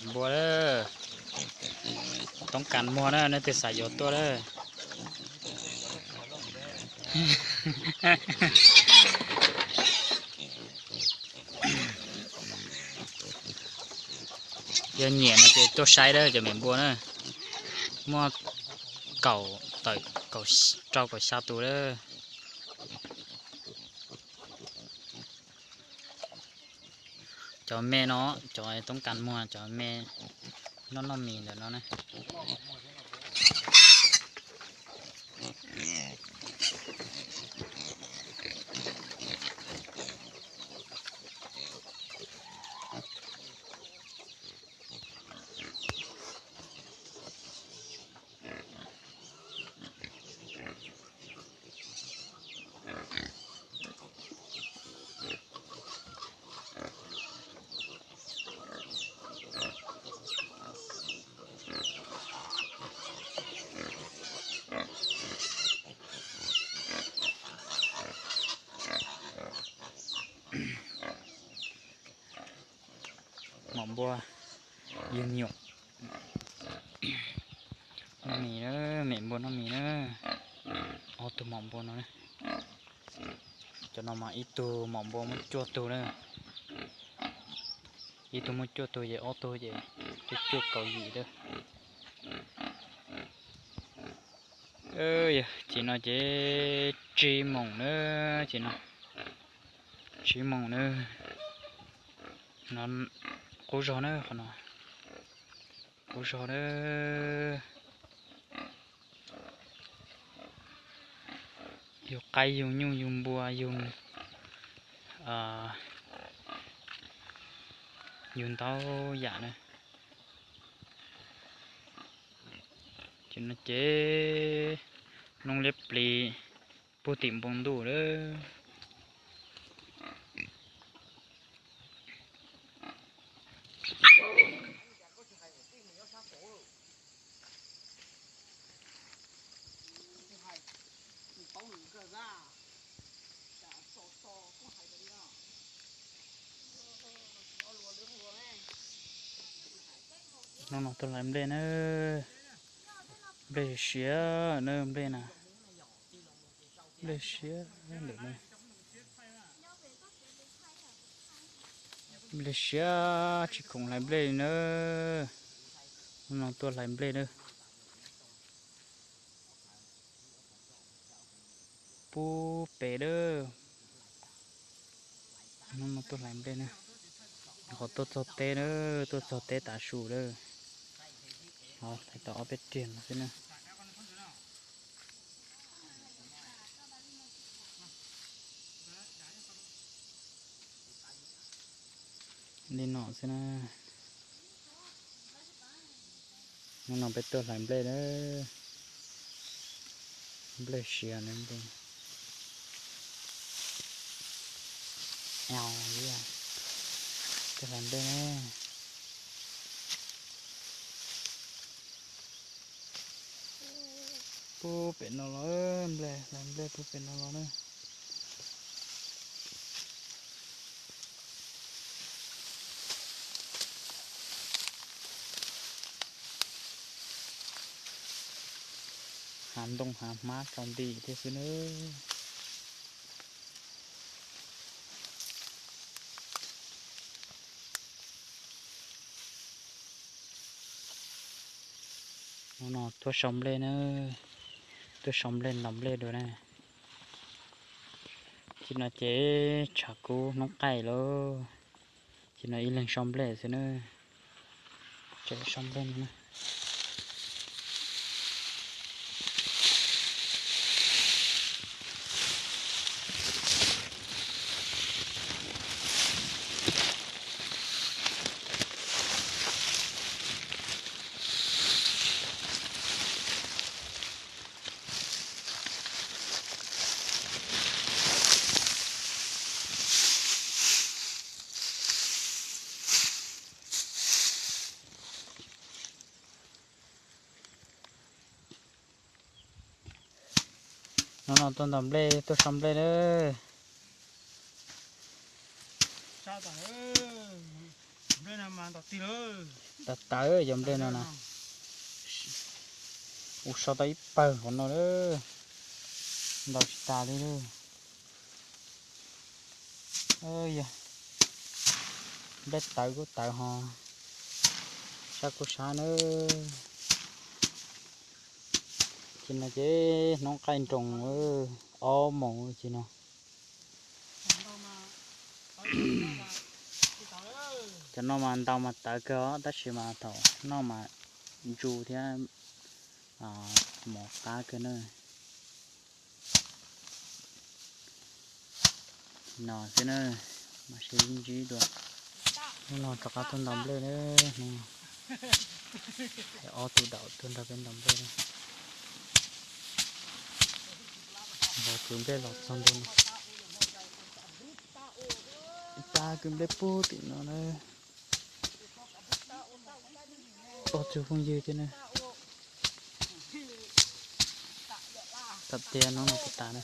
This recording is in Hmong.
Npua, toob kas muag na, nej twg xav yuav tuaj lawm. Yog nyiam no ces tuaj saib lawm cov me npua na. Muaj kaum tawm, kaum, rau kaum xya tus lawm. Cov me no, cov toob kas muag, cov me noj noj mis ntawm no na. Mom npua yug nyuam. Noj mis na, me npua noj mis na. Ob tug mom npua no na. Cov no mas ib tug mom npua muaj cuaj tug na. Ib tug muaj cuaj tug ces ob tug ces cuaj cuaj kaum yim lawm. Yog ces no ces tsib moos na, ces no tsib moos na. No qub zog na, qhov no qub zog na. Yug qaib yug nyuj yug npua yug, yug ntau yam na. Ces no ces noob liab plis puag tim npoo ntuj lawm. Hnub no tuaj hlais nplej na, nplej siav na nplej na, nplej siav lawm na. Nplej siav tsis khoom hlais nplej li na. Hnub no tuaj hlais nplej na. Pub pem lawm. Hnub no tuaj hlais nplej na. Qhov tuaj txog teb na, tuaj txog teb tav su lawm. Hlais tau ob peb riag no xwb na. Li no xwb na. Hnub no peb tuaj hlais nplej na. Nplej siav na, nplej. Tuaj hlais nplej na. Pub pem no los, nplej, hlais nplej pub pem no los na. Hav ntoo hav hmab tsaus nti thiab xwb nawb. Hnub no tuaj sau nplej na, tuaj sau nplej ntaus nplej dua na. Ces no ces tshav kub hnub qaij lauj. Ces no ib leeg sau nplej xwb na. Tseem sau nplej no na. No tuaj ntaus nplej, tuaj so nplej lawm. Tawv tawv cov nplej no na. Kuv so tau ib pawg qhov no lawm, ntaus tsis tas li lawm. Yog nplej tawv kuj tawv ho, sab kuj sab na. Ces no ces hnub qaij nroos, ob moos ces no. Cov no mas ntau mas tawv kawg os, tab sis mas thaum noj mas ntsu thiab mov qab kawg na. No xwb na, mas seb ntsib dua. Hnub no rov qab tuaj ntaus nplej na. Ob tug daum tuaj nrog peb ntaus nplej na. Ntaus kwv nplej los txog ntua no. Ib pab kwv nplej puag tim no na. Ob tug phooj ywg thiab na. Tam tias hnub no puas tas na.